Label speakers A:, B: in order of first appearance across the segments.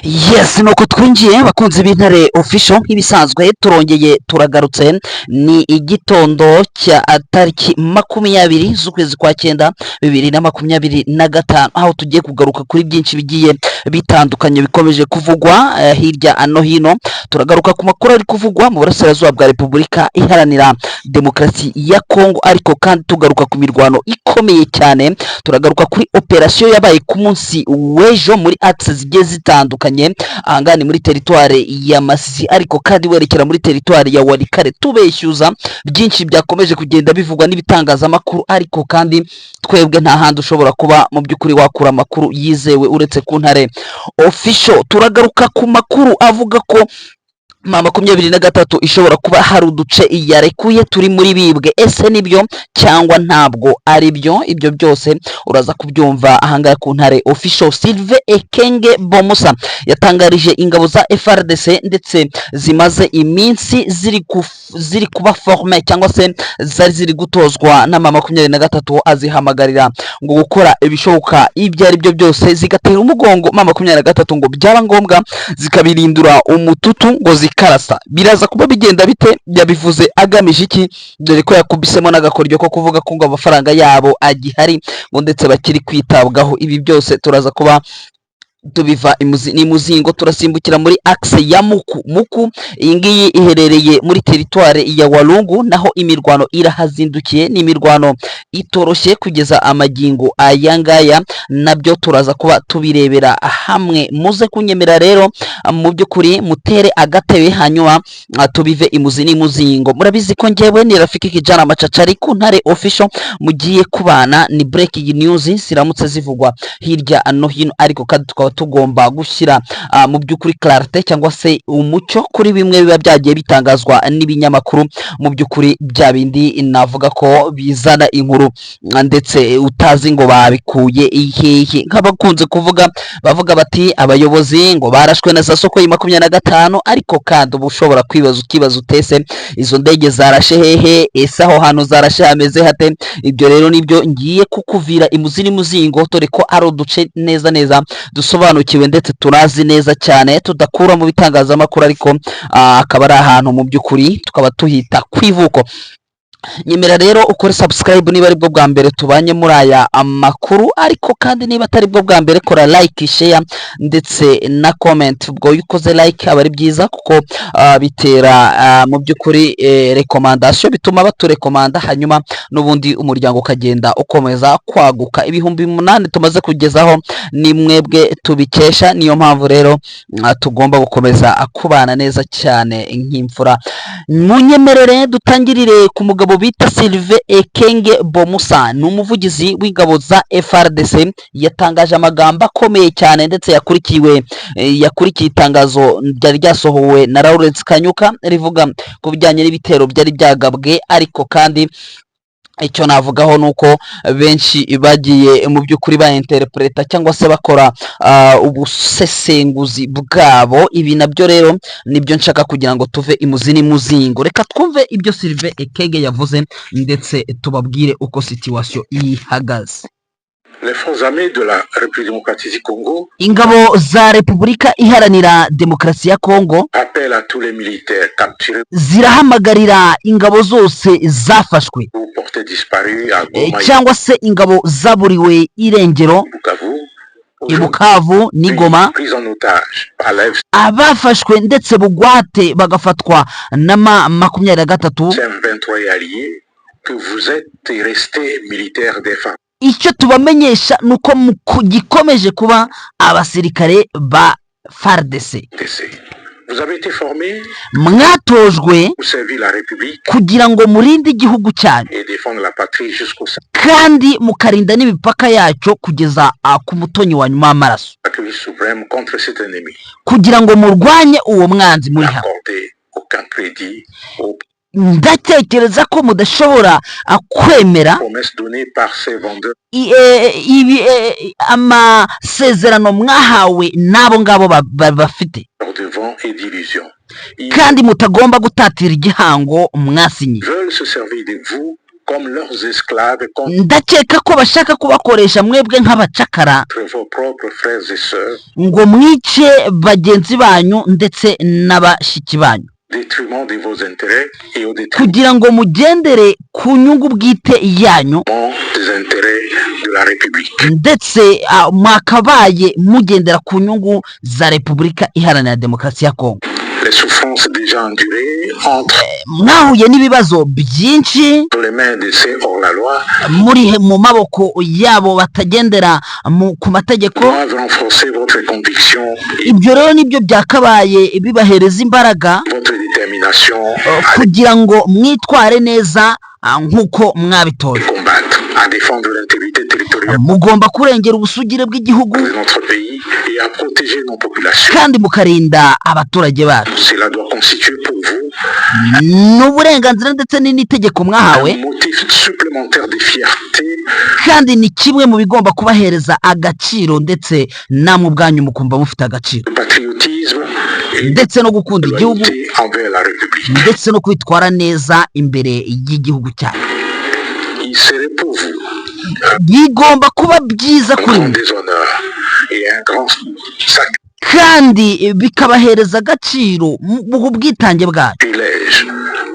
A: Yes, nuko twinjiye, bakunzi b'Intare Official. Nk'ibisanzwe turongeye turagarutse. Ni igitondo cya tariki 20 z'ukwezi kwa cyenda 2025, aho tugiye kugaruka kuri byinshi bigiye bitandukanye bikomeje kuvugwa hirya no hino. Turagaruka ku makuru ari kuvugwa mu burasirazuba bwa Repubulika Iharanira Demokarasi ya Kongo, ariko kandi tugaruka ku mirwano ikomeye cyane. Turagaruka kuri operasiyo yabaye ku munsi w'ejo muri axe zigiye zitandukanye, ahangaha ni muri teritware ya Masisi, ariko kandi werekera muri teritware ya Walikale. Tubeshyuza byinshi byakomeje kugenda bivugwa n'ibitangazamakuru, ariko kandi twebwe nta handi ushobora kuba mu by'ukuri wakura amakuru yizewe uretse ku Ntare Official. Turagaruka ku makuru avuga ko M23 ishobora kuba hari uduce yarekuye turi muri Bibwe. Ese nibyo cyangwa ntabwo ari byo? Ibyo byose uraza kubyumva ahangaha ku Ntare Official. Sylvain Ekenge Bomusa yatangarije ingabo za FARDC ndetse zimaze iminsi ziri kuba formé cyangwa se zari ziri gutozwa na M23, azihamagarira ngo gukora ibishoboka ibyo ari byo byose zigatera umugongo M23, ngo byaba ngombwa zikabirindura umututu ngo zikarasa. Biraza kuba bigenda bite? Yabivuze agamije iki, dore ko yakubisemo n'agakoryo ko kuvuga ko ngo amafaranga yabo agihari, ngo ndetse bakiri kwitabwaho? Ibi byose turaza kuba tubiva imuzi n'imuzingo. Turasimbukira muri axe ya Muku. Muku iyi ngiyi iherereye muri teritware ya Walungu, naho imirwano irahazindukiye. Ni imirwano itoroshye kugeza amagingo aya ngaya, nabyo turaza kuba tubirebera hamwe. Muze kunyemera rero mu by'ukuri mutere agatebe, hanyuma tubive imuzi n'imuzingo. Murabizi ko njyewe ni Rafiki Kijana Macacari ku Ntare Official mugiye kubana. Ni breaking news ziramutse zivugwa hirya no hino, ariko kandi tukaba tugomba gushyira mu by'ukuri clarté cyangwa se umucyo kuri bimwe biba byagiye bitangazwa n'ibinyamakuru. Mu by'ukuri bya bindi navuga ko bizana inkuru ndetse utazi ngo babikuye hehe, nk'abakunze kuvuga bavuga bati abayobozi ngo barashwe na za Sukhoi 25, ariko kandi uba ushobora kwibaza, ukibaza utese izo ndege zarashe hehe? Ese aho hantu zarashe hameze hate? Ibyo rero nibyo ngiye kukuvira imuzi n'imuzingo, dore ko ari uduce neza neza dusobanukiwe ndetse turazi neza cyane, tudakura mu bitangazamakuru, ariko akaba ari ahantu mu by'ukuri tukaba tuhita ku ivuko. Nyemera rero ukore subscribe niba aribwo bwa mbere tubanye muri aya amakuru, ariko kandi niba atari bwo bwa mbere, kora like, share ndetse na comment. Ubwo iyo ukoze like aba ari byiza kuko bitera mu by'ukuri recommandation, bituma baturekomanda, hanyuma n'ubundi umuryango ukagenda ukomeza kwaguka. 8000 tumaze kugezaho ni mwebwe tubikesha. Niyo mpamvu rero tugomba gukomeza kubana neza cyane nk'imfura. Munyemerere dutangirire ku mugabo bita Sylvain Ekenge Bomusa. Ni umuvugizi w'ingabo za FARDC, yatangaje amagambo akomeye cyane ndetse yakurikiye itangazo ryari ryasohowe na Lawrence Kanyuka rivuga ku bijyanye n'ibitero byari byagabwe. Ariko kandi icyo navugaho ni uko benshi bagiye mu by'ukuri bayinterpreta cyangwa se bakora ubusesenguzi bwabo. Ibi nabyo rero nibyo nshaka kugira ngo tuve imuzi n'imuzingo. Reka twumve ibyo Sylvain Ekenge yavuze ndetse tubabwire uko situation ihagaze.
B: Les forces armées de la République démocratique du Congo
A: Ingabo za Repubulika Iharanira Demokarasi ya Kongo
B: appellent à tous les militaires capturés
A: zirahamagarira ingabo zose zafashwe
B: ou portés disparus à Goma et
A: cyangwa se ingabo zaburiwe irengero
B: Bukavu,
A: i Bukavu n'i Goma,
B: pris en otage par la
A: abafashwe ndetse bugwate bagafatwa na M23,
B: M23 et alliés, que vous êtes et restés militaires des FARDC.
A: Icyo tubamenyesha ni uko gikomeje kuba abasirikare ba FARDC.
B: Vous avez été formés
A: Mwatojwe
B: pour servir la République
A: kugira ngo murinde igihugu cyanyu
B: et défendre la patrie jusqu'au
A: kandi mukarinda n'imipaka yacyo kugeza ku mutonyi wa nyuma w'amaraso,
B: sacrifice suprême contre cet ennemi.
A: kugira ngo murwanye uwo mwanzi muri hamwe.
B: N'accordez aucun crédit aux
A: Ndatekereza ko mudashobora kwemera
B: promesses données par ces vendeurs
A: ibi amasezerano mwahawe n'abo ngabo bafite
B: de vent et d'illusions. Ils
A: kandi mutagomba gutatira igihango mwasinyiye.
B: veulent se servir de vous comme leurs esclaves contre
A: Ndakeka ko bashaka kubakoresha mwebwe nk'abacakara
B: vos propres frères et sœurs,
A: ngo mwice bagenzi banyu ndetse n'abashiki banyu,
B: au détriment de vos intérêts et au détriment
A: kugira ngo mugendere ku nyungu bwite yanyu
B: des intérêts de la République.
A: ndetse mwakabaye mugendera ku nyungu za Repubulika Iharanira Demokarasi ya Kongo.
B: Les souffrances déjà endurées entre
A: Mwahuye n'ibibazo byinshi
B: les mains de ces hors-la-loi
A: muri mu maboko yabo batagendera ku mategeko.
B: doivent renforcer votre conviction et
A: Ibyo rero nibyo byakabaye bibahereza imbaraga
B: votre détermination à
A: kugira ngo mwitware neza nk'uko mwabitoje.
B: les combattre, à défendre l'intégrité territoriale
A: Mugomba kurengera ubusugire bw'igihugu
B: de notre pays et à protéger nos populations.
A: kandi mukarinda abaturage bacu.
B: Cela doit constituer pour vous
A: Ni uburenganzira ndetse ni n'itegeko mwahawe
B: un motif supplémentaire de fierté
A: kandi ni kimwe mu bigomba kubahereza agaciro, ndetse namwe ubwanyu mukumva mufite agaciro
B: de patriotisme et
A: ndetse no gukunda
B: de
A: igihugu
B: loyauté envers la République.
A: ndetse no kwitwara neza imbere y'igihugu cyanyu.
B: Il serait pour vous
A: Bigomba kuba byiza
B: un
A: kuri
B: grand
A: mwe
B: déshonneur et un grand
A: kandi bikabahereza agaciro mu bwitange bwanyu
B: sacrilège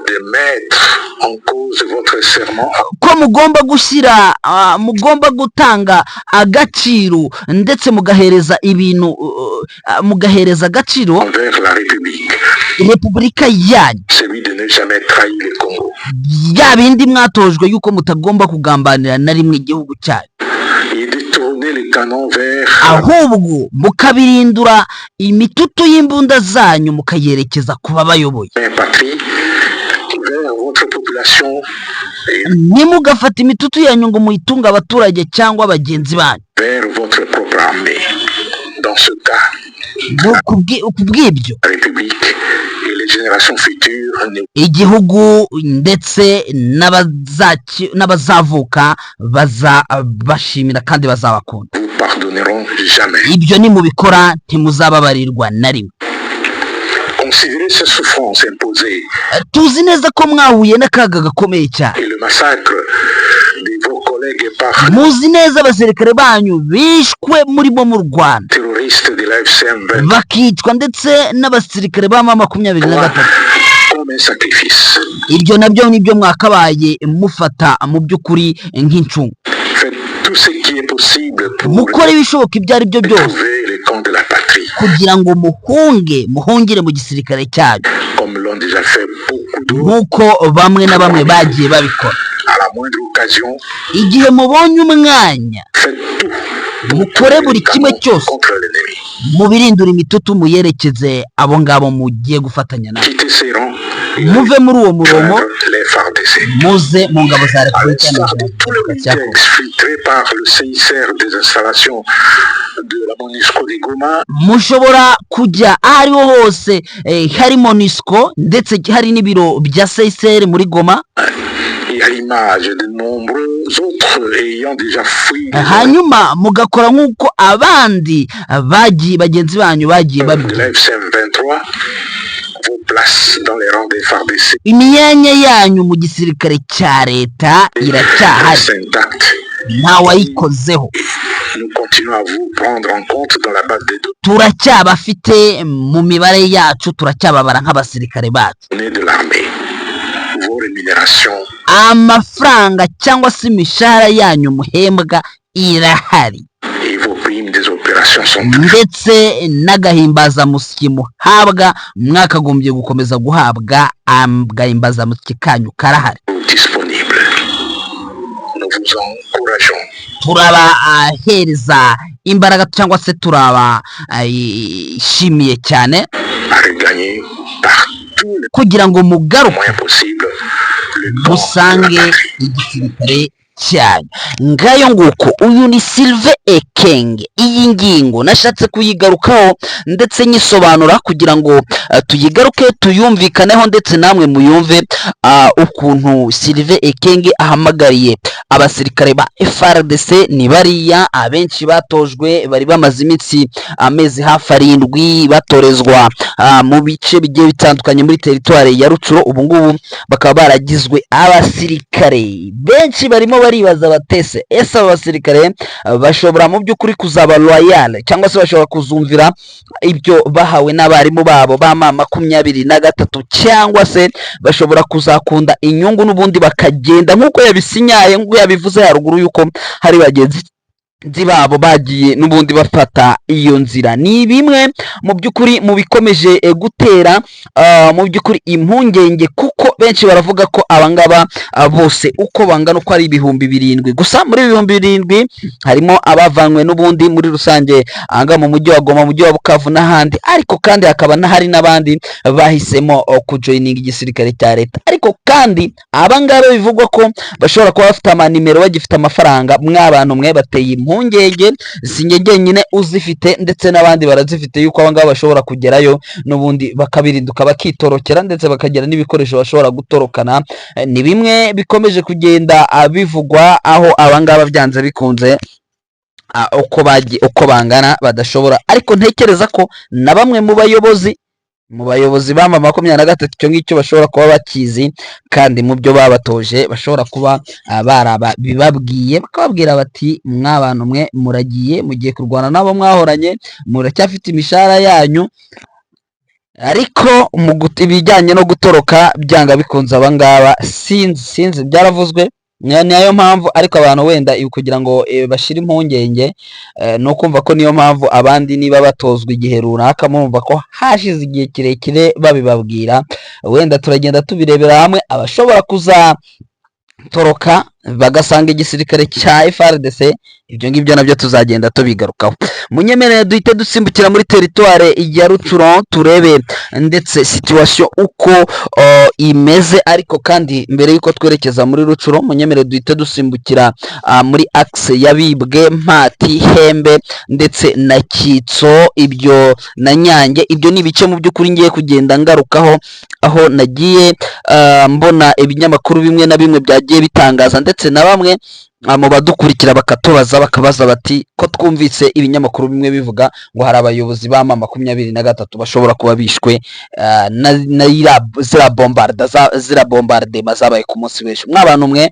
B: de mettre en cause votre serment
A: ko mugomba gushyira mugomba gutanga agaciro ndetse mugahereza ibintu mugahereza agaciro
B: envers la République,
A: repubulika yanyu,
B: celui de ne jamais trahir le Congo
A: bya bindi mwatojwe yuko mutagomba kugambanira na rimwe igihugu cyanyu,
B: et de tourner les canons vers
A: ahubwo mukabirindura imitutu y'imbunda zanyu mukayerekeza ku babayoboye.
B: la patrie, vers votre population et
A: Ntimugafate imitutu yanyu ngo muyitunge abaturage cyangwa bagenzi banyu.
B: vers votre propre armée. Dans ce cas,
A: Ku bw'ibyo,
B: la République et les générations futures ne
A: igihugu ndetse n'abazavuka bazabashimira kandi bazabakunda.
B: vous pardonneront jamais.
A: Ibyo nimubikora ntimuzababarirwa na rimwe.
B: Considérez ces souffrances imposées
A: Tuzi neza ko mwahuye n'akaga gakomeye cyane.
B: et le massacre de vos collègues par
A: Muzi neza abasirikare banyu bishwe murimo mu Rwanda,
B: terroristes de l'AFC M23
A: bakicwa ndetse n'abasirikare ba M23
B: comme un sacrifice.
A: Ibyo nabyo nibyo mwakabaye mufata mu by'ukuri nk'incungu.
B: Faites tout ce qui est possible pour
A: Mukore ibishoboka ibyo ari byo byose
B: retrouver les camps de la patrie,
A: kugira ngo muhunge, muhungire mu gisirikare cyanyu,
B: comme l'ont déjà fait beaucoup d'autres.
A: nk'uko bamwe na bamwe bagiye babikora.
B: À la moindre occasion,
A: Igihe mubonye umwanya,
B: faites tout
A: mukore buri kimwe cyose
B: contre l'ennemi.
A: mubirindure imitutu muyerekeze abo ngabo mugiye gufatanya nabo.
B: Quittez ces rangs et
A: Muve muri uwo murongo,
B: rejoindre les FARDC.
A: muze mu ngabo za
B: À
A: Repubulika
B: l'instar de tous les
A: Demokarasi ya
B: militaires
A: Kongo.
B: exfiltrés par le CICR des installations de la MONUSCO de Goma,
A: Mushobora kujya aho ariho hose hari MONUSCO ndetse hari n'ibiro bya CICR muri Goma,
B: et à l'image de nombreux autres ayant déjà fui les
A: hanyuma mugakora nk'uko abandi bagiye, bagenzi banyu bagiye
B: de
A: babigira.
B: l'AFC M23, vos places dans les rangs des FARDC
A: Imyanya yanyu mu gisirikare cya leta iracyahari,
B: restent intactes.
A: ntawayikozeho.
B: Nous continuons à vous prendre en compte dans la base des
A: Turacyabafite mu mibare yacu, turacyababara nk'abasirikare bacu.
B: données de l'armée. Vos rémunérations
A: Amafaranga cyangwa se imishahara yanyu muhembwa irahari
B: et vos primes des opérations sont toujours
A: ndetse n'agahimbazamusyi muhabwa, mwakagombye gukomeza guhabwa agahimbazamusyi kanyu karahari.
B: disponibles. Nous vous encourageons
A: Turabahereza imbaraga cyangwa se turabashimiye cyane
B: à regagner par tous les
A: kugira ngo mugaruke
B: moyens possibles le camp de la
A: musange
B: patrie.
A: igisirikare cyanyu. Ngayo nguko, uyu ni Sylvain Ekenge. Iyi ngingo nashatse kuyigarukaho ndetse nyisobanura kugira ngo tuyigaruke, tuyumvikaneho, ndetse namwe muyumve ukuntu Sylvain Ekenge ahamagariye abasirikare ba FARDC. Ni bariya abenshi batojwe, bari bamaze iminsi, amezi hafi 7, batorezwa mu bice bigiye bitandukanye muri teritwari ya Rutshuru. Ubu ngubu bakaba baragizwe abasirikare. Benshi barimo baribaza batese: ese aba basirikare bashobora mu by'ukuri kuzaba loyal, cyangwa se bashobora kuzumvira ibyo bahawe n'abarimu babo ba M23, cyangwa se bashobora kuzakunda inyungu n'ubundi bakagenda nk'uko yabisinyaye, nk'uko yabivuze haruguru yuko hari bagenzi babo bagiye n'ubundi bafata iyo nzira? Ni bimwe mu by'ukuri mu bikomeje gutera mu by'ukuri impungenge, kuko benshi baravuga ko abangaba bose uko bangana, uko ari 7000 gusa, muri 7000 harimo abavanywe n'ubundi muri rusange ahangaha mu mujyi wa Goma, mu mujyi wa Bukavu n'ahandi, ariko kandi hakaba n'ahari n'abandi bahisemo kujoininga igisirikare cya leta. Ariko kandi abangaba bivugwa ko bashobora kuba bafite amanimero, bagifite amafaranga. Mw'abantu mwe, bateye impungenge. Si njye njyenyine uzifite, ndetse n'abandi barazifite, yuko abangaba bashobora kugerayo n'ubundi bakabirinduka, bakitorokera, ndetse bakagira n'ibikoresho bashobora gutorokana. Ni bimwe bikomeje kugenda bivugwa, aho abangaba byanze bikunze uko bagiye, uko bangana, badashobora. Ariko ntekereza ko na bamwe mu bayobozi ba M23 icyo ngicyo bashobora kuba bakizi, kandi mu byo babatoje bashobora kuba barabibabwiye, bakababwira bati: "Mwabantu mwe, muragiye, mugiye kurwana n'abo mwahoranye, muracyafite imishahara yanyu." Ariko mu ibijyanye no gutoroka, byanga bikunze abangaba sinzi, byaravuzwe, nayo mpamvu. Ariko abantu wenda kugira ngo bashire impungenge, ni ukumva ko niyo mpamvu abandi niba batozwa igihe runaka, murumva ko hashize igihe kirekire babibabwira. Wenda turagenda tubirebera hamwe, abashobora kuzatoroka bagasanga igisirikare cya FARDC, ibyo ngibyo nabyo tuzagenda tubigarukaho. Munyemerere duhite dusimbukira muri teritware ya Rutshuru, turebe ndetse situation uko imeze. Ariko kandi mbere y'uko twerekeza muri Rutshuru, munyemerere duhite dusimbukira muri axe ya Bibwe, Mpati, Hembe ndetse na Kitso, ibyo na Nyange. Ibyo ni ibice mu by'ukuri ngiye kugenda ngarukaho, aho nagiye mbona ibinyamakuru bimwe na bimwe byagiye bitangaza, ndetse na bamwe mu badukurikira bakatubaza, bakabaza bati: "Ko twumvise ibinyamakuru bimwe bivuga ngo hari abayobozi ba M23 bashobora kuba bishwe na ziriya bombardement zabaye ku munsi w'ejo?" Mw'abantu mwe,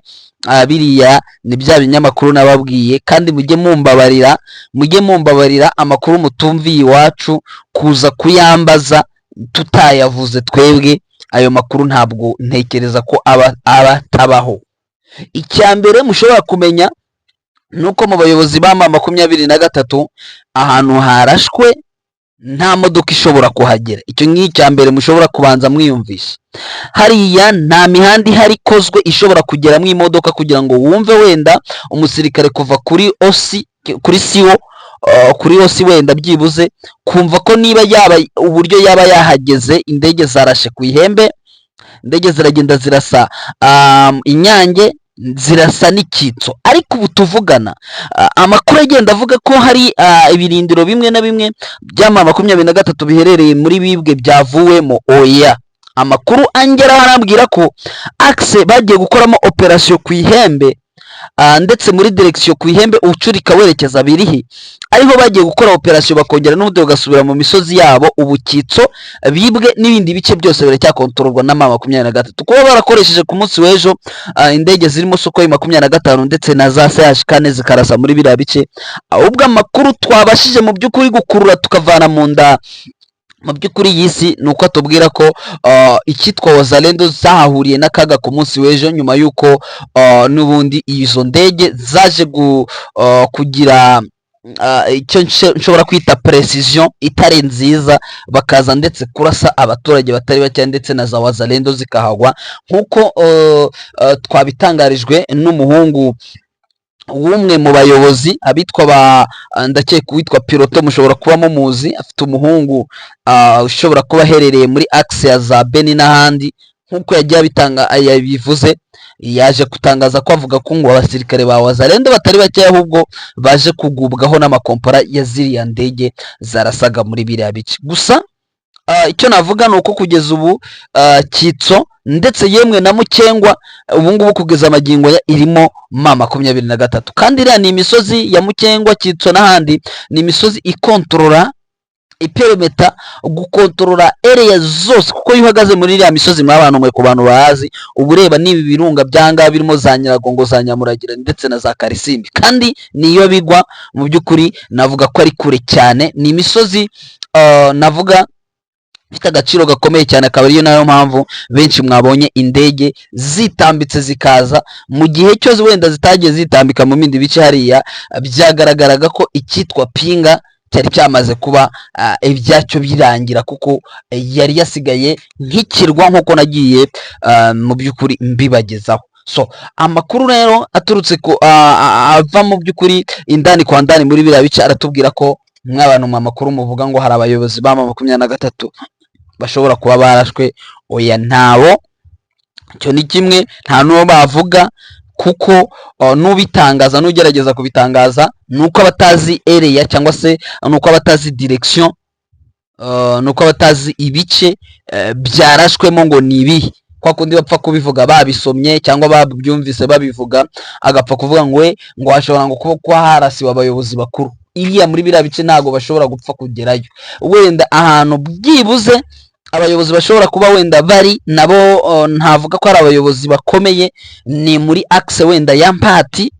A: biriya ni bya binyamakuru nababwiye. Kandi mujye mumbabarira, amakuru mutumviye iwacu kuza kuyambaza tutayavuze twebwe, ayo makuru ntabwo ntekereza ko aba atabaho. Icya mbere mushobora kumenya ni uko mu bayobozi ba M23, ahantu harashwe nta modoka ishobora kuhagera. Icyo ni icya mbere mushobora kubanza mwiyumvisha. Hariya nta mihanda ihari ikozwe ishobora kugeramo imodoka, kugira ngo wumve wenda umusirikare kuva kuri OC, kuri CO, kuri OC, wenda byibuze kumva ko niba yaba uburyo yaba yahageze. Indege zarashe ku Ihembe, indege ziragenda zirasa Inyange, zirasa n'Ikitso. Ariko ubu tuvugana, amakuru agenda avuga ko hari ibirindiro bimwe na bimwe bya M23 biherereye muri Bibwe byavuwemo. Oya, amakuru angeraho arambwira ko axe bagiye gukoramo operation ku Ihembe, ndetse muri direction ku Ihembe ucurika werekeza Birihi, ariho bagiye gukora operation, bakongera n'ubundi bagasubira mu misozi yabo. Ubu Kitso, Bibwe n'ibindi bice byose biracyakontororwa na M23. Kuba barakoresheje ku munsi w'ejo indege zirimo Sukhoi 25 ndetse na za CH 4 zikarasa muri biriya bice, ahubwo amakuru twabashije mu by'ukuri gukurura, tukavana mu nda mu by'ukuri y'isi, ni uko atubwira ko icyitwa Wazalendo zahahuriye n'akaga ku munsi w'ejo, nyuma y'uko n'ubundi izo ndege zaje kugira icyo nshobora kwita precision itari nziza, bakaza ndetse kurasa abaturage batari bake, ndetse na za Wazalendo zikahagwa, nk'uko twabitangarijwe n'umuhungu w'umwe mu bayobozi, abitwa ba, ndakeka uwitwa Piloto mushobora kuba mumuzi, afite umuhungu ushobora kuba aherereye muri axe ya za Beni n'ahandi. Nk'uko yagiye abitanga, yabivuze, yaje gutangaza ko avuga ko ngo abasirikare ba Wazalendo batari bakeya ahubwo baje kugubwaho n'amakompora ya ziriya ndege zarasaga muri biriya bice. Gusa icyo navuga ni uko kugeza ubu Kitso ndetse yemwe na Mukengwa, ubu ngubu kugeza amagingo ya irimo M23, kandi iriya ni imisozi ya Mukengwa, Kitso n'ahandi, ni imisozi ikontorora, iperemeta gukontorora area zose, kuko iyo uhagaze muri iriya misozi, mw'abantu mwe, ku bantu bahazi, uba ureba n'ibi birunga byanga birimo za Nyiragongo, za Nyamuragira ndetse na za Karisimbi, kandi niyo bigwa mu by'ukuri navuga ko ari kure cyane. Ni imisozi navuga ifite agaciro gakomeye cyane, akaba ariyo nayo mpamvu benshi mwabonye indege zitambitse zikaza mu gihe cyose wenda zitagiye zitambika mu bindi bice hariya. Byagaragaraga ko icyitwa Pinga cyari cyamaze kuba ibyacyo birangira, kuko yari yasigaye nk'ikirwa, nk'uko nagiye mu by'ukuri mbibagezaho. So amakuru rero aturutse ku ava mu by'ukuri indani kwa ndani muri biriya bice aratubwira ko, mw'abantu mu amakuru muvuga ngo hari abayobozi ba 23 bashobora kuba barashwe, oya, ntabo. Icyo ni kimwe, nta n'uwo bavuga, kuko n'ubitangaza, n'ugerageza kubitangaza, ni uko abatazi area, cyangwa se ni uko abatazi direction, ni uko abatazi ibice byarashwemo ngo ni ibihe. Kwa kundi bapfa kubivuga babisomye cyangwa babyumvise babivuga, agapfa kuvuga ngo we ngo hashobora ngo kuba harasiwe abayobozi bakuru iriya muri biriya bice, ntabwo bashobora gupfa kugerayo. Wenda ahantu byibuze abayobozi bashobora kuba wenda bari nabo, ntavuga ko ari abayobozi bakomeye, ni muri axe wenda ya Mpati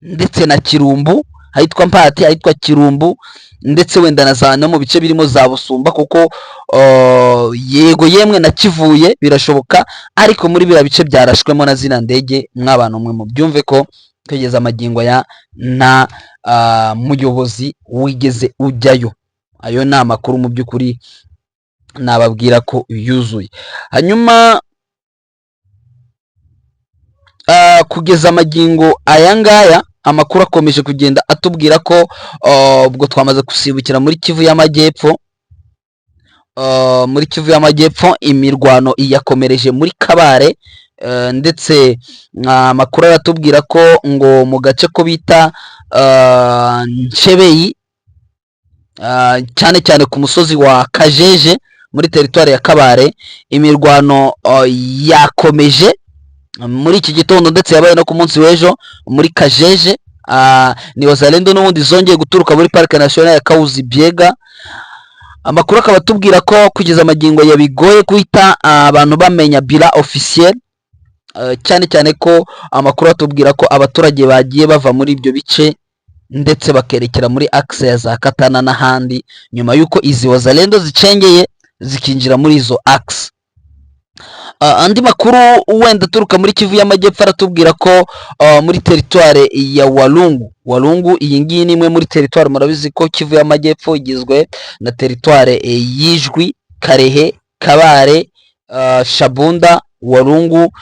A: ndetse na Kirumbu, ahitwa Mpati, ahitwa Kirumbu, ndetse wenda na za no mu bice birimo za Busumba, kuko yego yemwe na Kivuye birashoboka, ariko muri biriya bice byarashwemo na zina ndege, mw'abantu mwe, mubyumve ko kugeza amagingo ya nta muyobozi wigeze ujyayo. Ayo ni amakuru mu by'ukuri nababwira ko yuzuye. Hanyuma kugeza amagingo aya ngaya, amakuru akomeje kugenda atubwira ko ubwo twamaze gusimbukira muri Kivu y'Amajyepfo. Muri Kivu y'Amajyepfo imirwano iyakomereje muri Kabare, ndetse amakuru aratubwira ko ngo mu gace ko bita Ncebeyi, cyane cyane ku musozi wa Kajeje muri teritwari ya Kabare, imirwano yakomeje muri iki gitondo, ndetse yabaye no ku munsi w'ejo muri Kajeje. Ni Wazalendo n'ubundi zongeye guturuka muri Parike Nationale ya Kahuzi Biega. Amakuru akaba atubwira ko kugeza amagingo ya bigoye guhita abantu bamenya bilan officiel, cyane cyane ko amakuru atubwira ko abaturage bagiye bava muri ibyo bice ndetse bakerekera muri axe ya za Katana n'ahandi, nyuma y'uko izi Wazalendo zicengeye zikinjira muri izo axe. Andi makuru wenda aturuka muri Kivu y'Amajyepfo aratubwira ko muri teritware ya Walungu, Walungu iyi ngiyi ni imwe muri teritware, murabizi ko Kivu y'Amajyepfo igizwe na teritware y'Ijwi, Karehe, Kabare, Shabunda, Walungu,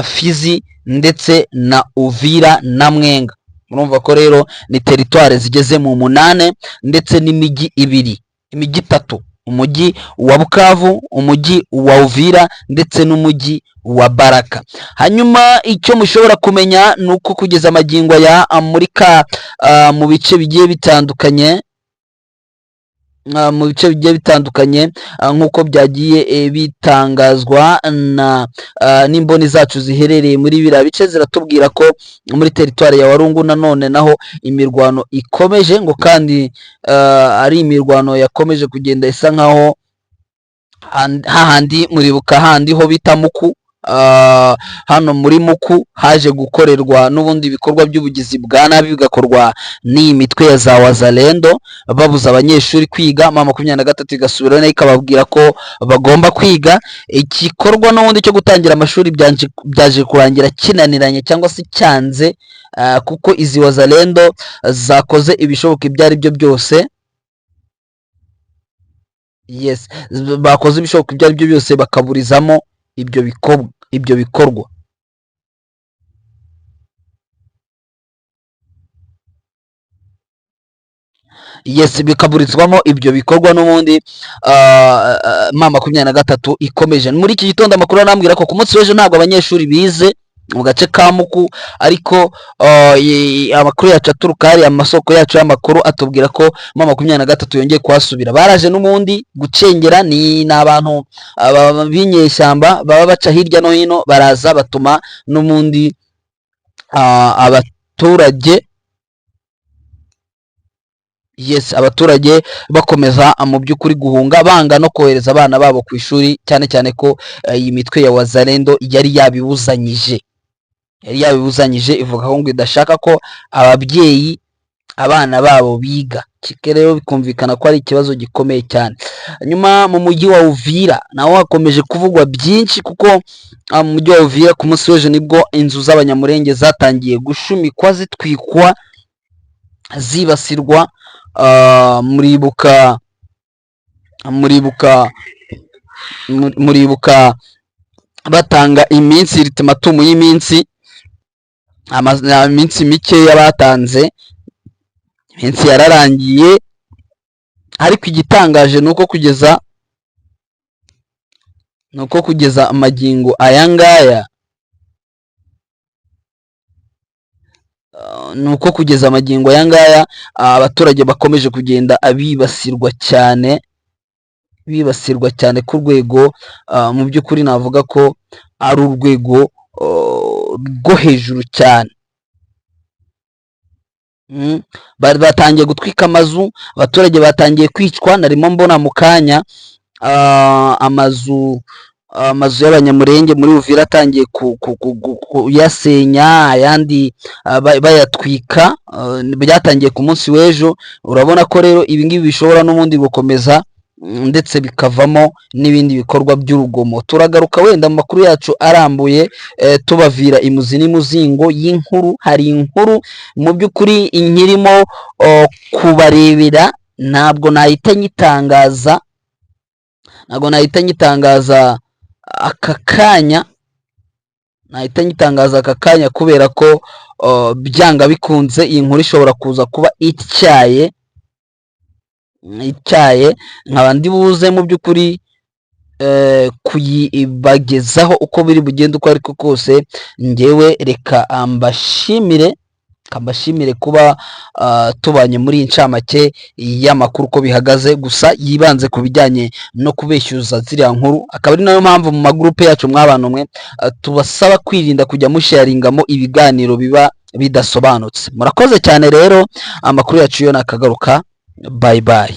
A: Fizi ndetse na Uvira na Mwenga. Murumva ko rero ni teritware zigeze mu munane, ndetse n'imijyi ibiri, imijyi itatu: umujyi wa Bukavu, umujyi wa Uvira ndetse n'umujyi wa Baraka. Hanyuma icyo mushobora kumenya ni uko kugeza amagingo aya muri ka mu bice bigiye bitandukanye, mu bice bigiye bitandukanye, nk'uko byagiye bitangazwa na n'imboni zacu ziherereye muri biriya bice, ziratubwira ko muri teritwari ya Warungu nanone naho imirwano ikomeje, ngo kandi ari imirwano yakomeje kugenda isa nkaho hahandi muribuka handi ho bita Muku, hano muri Muku haje gukorerwa n'ubundi bikorwa by'ubugizi bwa nabi, bigakorwa n'iyi mitwe ya za Wazalendo, babuza abanyeshuri kwiga. M23 igasubirayo nayo ikababwira ko bagomba kwiga. Igikorwa n'ubundi cyo gutangira amashuri byaje kurangira kinaniranye cyangwa se cyanze, kuko izi Wazalendo zakoze ibishoboka ibyo ari byo byose. Yes, bakoze ibishoboka ibyo ari byo byose bakaburizamo ibyo bikorwa. Yes, bikaburizwamo ibyo bikorwa n'ubundi M23 ikomeje. Muri iki gitondo amakuru arambwira ko ku munsi w'ejo ntabwo abanyeshuri bize mu gace ka Muku, ariko amakuru yacu aturuka hariya, amasoko yacu y'amakuru atubwira ko M23 yongeye kuhasubira. Baraje n'ubundi gucengera, ni abantu b'inyeshyamba baba baca hirya no hino, baraza batuma n'ubundi abaturage, yes, abaturage bakomeza mu by'ukuri guhunga, banga no kohereza abana babo ku ishuri, cyane cyane ko iyi mitwe ya Wazalendo yari yabibuzanyije, ivuga ko ngo idashaka ko ababyeyi abana babo biga. Kike rero bikumvikana ko ari ikibazo gikomeye cyane. Nyuma mu mujyi wa Uvira naho hakomeje kuvugwa byinshi, kuko mu mujyi wa Uvira ku munsi w'ejo nibwo inzu z'Abanyamurenge zatangiye gushumikwa, zitwikwa, zibasirwa. Muribuka batanga iminsi, ultimatum y'iminsi, iminsi mikeya batanze, iminsi yararangiye. Ariko igitangaje ni uko kugeza amagingo aya ngaya, abaturage bakomeje kugenda bibasirwa cyane, bibasirwa cyane ku rwego mu by'ukuri navuga ko ari urwego rwo hejuru cyane. Bari batangiye gutwika amazu, abaturage batangiye kwicwa. Narimo mbona mu kanya amazu y'Abanyamurenge muri Uvira atangiye kuyasenya, ayandi bayatwika. Byatangiye ku munsi w'ejo. Urabona ko rero ibi ngibi bishobora n'ubundi gukomeza, ndetse bikavamo n'ibindi bikorwa by'urugomo. Turagaruka wenda mu makuru yacu arambuye, tubavira imuzi n'imuzingo y'inkuru. Hari inkuru mu by'ukuri nkirimo kubarebera, ntabwo nahita nyitangaza aka kanya, nahita nyitangaza aka kanya, kubera ko byanga bikunze iyi nkuru ishobora kuza kuba ityaye, nkaba ndi buze mu by'ukuri kuyibagezaho uko biri bugende uko ariko kose. Ngewe reka mbashimire kuba tubanye muri iyi ncamake y'amakuru uko bihagaze, gusa yibanze ku bijyanye no kubeshyuza ziriya nkuru. Akaba ari nayo mpamvu mu magurupe yacu, mw'abantu mwe, tubasaba kwirinda kujya musharingamo ibiganiro biba bidasobanutse. Murakoze cyane rero, amakuru yacu yo nakagaruka. Bye bye.